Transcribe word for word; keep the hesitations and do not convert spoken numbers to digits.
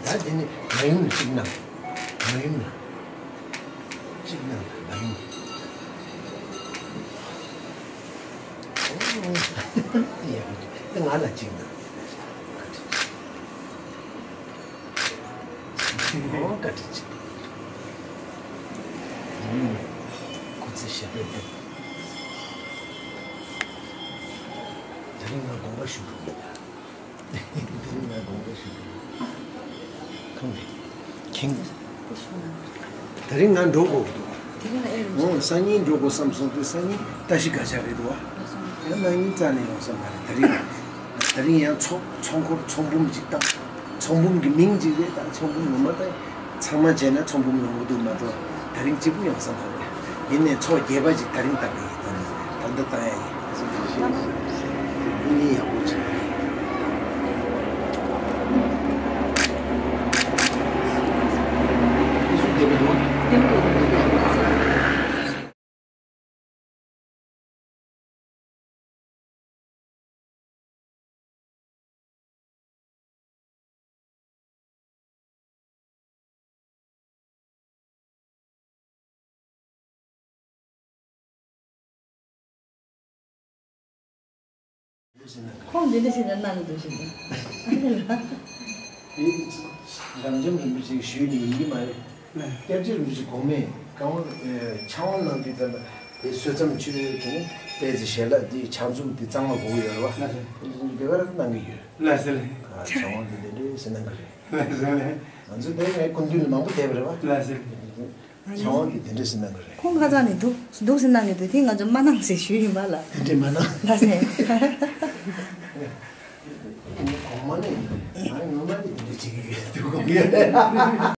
ད་དེ་ནི་མ་ཡུམ་ལ་གཅིག་གནང་། མ་ཡུམ་ལ་གཅིག་གནང་། མ་ཡུམ། ཨོ་ཡ། ང་ལ་གཅིག་གནང་། ཨོ་བཀའ་དྲིན་ཆེ། ཁོ་ཚོས་ཞབས་པད་བརྟན། དེ་རིང་ང་དགོངས་པ་ཞུ་གི་མེད། དེ་རིང་ང་དགོངས་པ་ཞུ་གི་མེད། ཁོང་གིས་ཁེངས། དེ་རིང་ང་འགྲོ་དགོས་འདུག། དེ་རིང་ཨེ་རུ། ཨོ་སང་ཉིན་འགྲོ་དགོས་བསམ་སོང་། དེ་སང་ཉིན་བཀྲ་ཤིས་སྒར་ཆ་རེད་འདུག་བ། ཡང་གནངས་ཉིན་རྩ་ནས་ཡོང་ས་མ་རེད། དེ་རིང་། དེ་རིང་ཡང་ཚོགས་ཚོགས་འཁོར་ཚོགས་འབུམ་ཅིག་བཏང་། ཚོགས་འབུམ་གྱི་མིང་ཅིག་རེད། ད་ཚོགས་འབུམ་ངོ་མ་ད་ཚང་མ་བྱས་ན་ཚོགས་འབུམ་ཡོང་གི་འདུག་མ་གཏོགས། དེ་རིང་གཅིག་པུ་ཡོང་ས་མ་རེད། ཡིན་ནའི་ཚོགས་རྒྱས་པ་ཅིག་དེ་རིང་བཏང་གི་ཡིན། ད་ནི་ད་ལྟ་བཏང་ཡ་ཡིན། སྐུ་ཉིད་ཡག་པོ་ཅིག་རེད། སྐུ་གཟུགས་བདེ་པོ་འདུག། བདེ་པོ་འདུག། ཁོང་འདི་འདྲ་ཞིག་ནས་གནང་གི་འདུག་ཞེས་ནས། འདམ་འཇམ་རིན་པོ་ཆེ་ཞུས་ནས་ཡིན་གྱི་མ་རེད། སྐྱབས་རྗེ་རིན་པོ་ཆེ་གོང་མས་གང་། ཨེ། ཕྱག་དབང་གནང་དུས་ཙམ་པ་དེ་གསོལ་ཙམ་མཆོད་དེ་ནི་ཏོག་ཙམ་ཞལ་ལག་དེ་ཕྱག་མཛུབ་དེ་གཙང་མ་དགོས་ཀྱི་ཡོད་རེད་བ། ལགས་སོ། དེ་ག་རང་གནང་གི་ཡོད། ལགས་སོ། ཨ། ཕྱག་དབང་དེ་དེ་འདྲས་ཟེར་གནང་གི་རེད། ལགས་སོ། ང་ཚོ་དེ་ངའི་སྐུ་མདུན་ལ་མང་པོ་བསྡད་པ་རེད་བ། ལགས་སོ། ཕྱག་དབང་དེ་དེ་འདྲས་ཟེར་གནང་གི་རེད། ཁོང་ཁ་སང་ནས་འདུག་འདུག་ཟེར་གནང་གི་འདུག། དེ་ང་ཚོ་མ་གནང་ཟེར་ཞུས་ཡིན་པ་ལ། དེ་འདྲས་མ་གནང་། ལགས་སོ། གོང་མ་ནས་ང་ངོ་མ་ནས་དེ་འདྲས་བྱེད་ཀྱི་ཡོད་འདུག་གོ།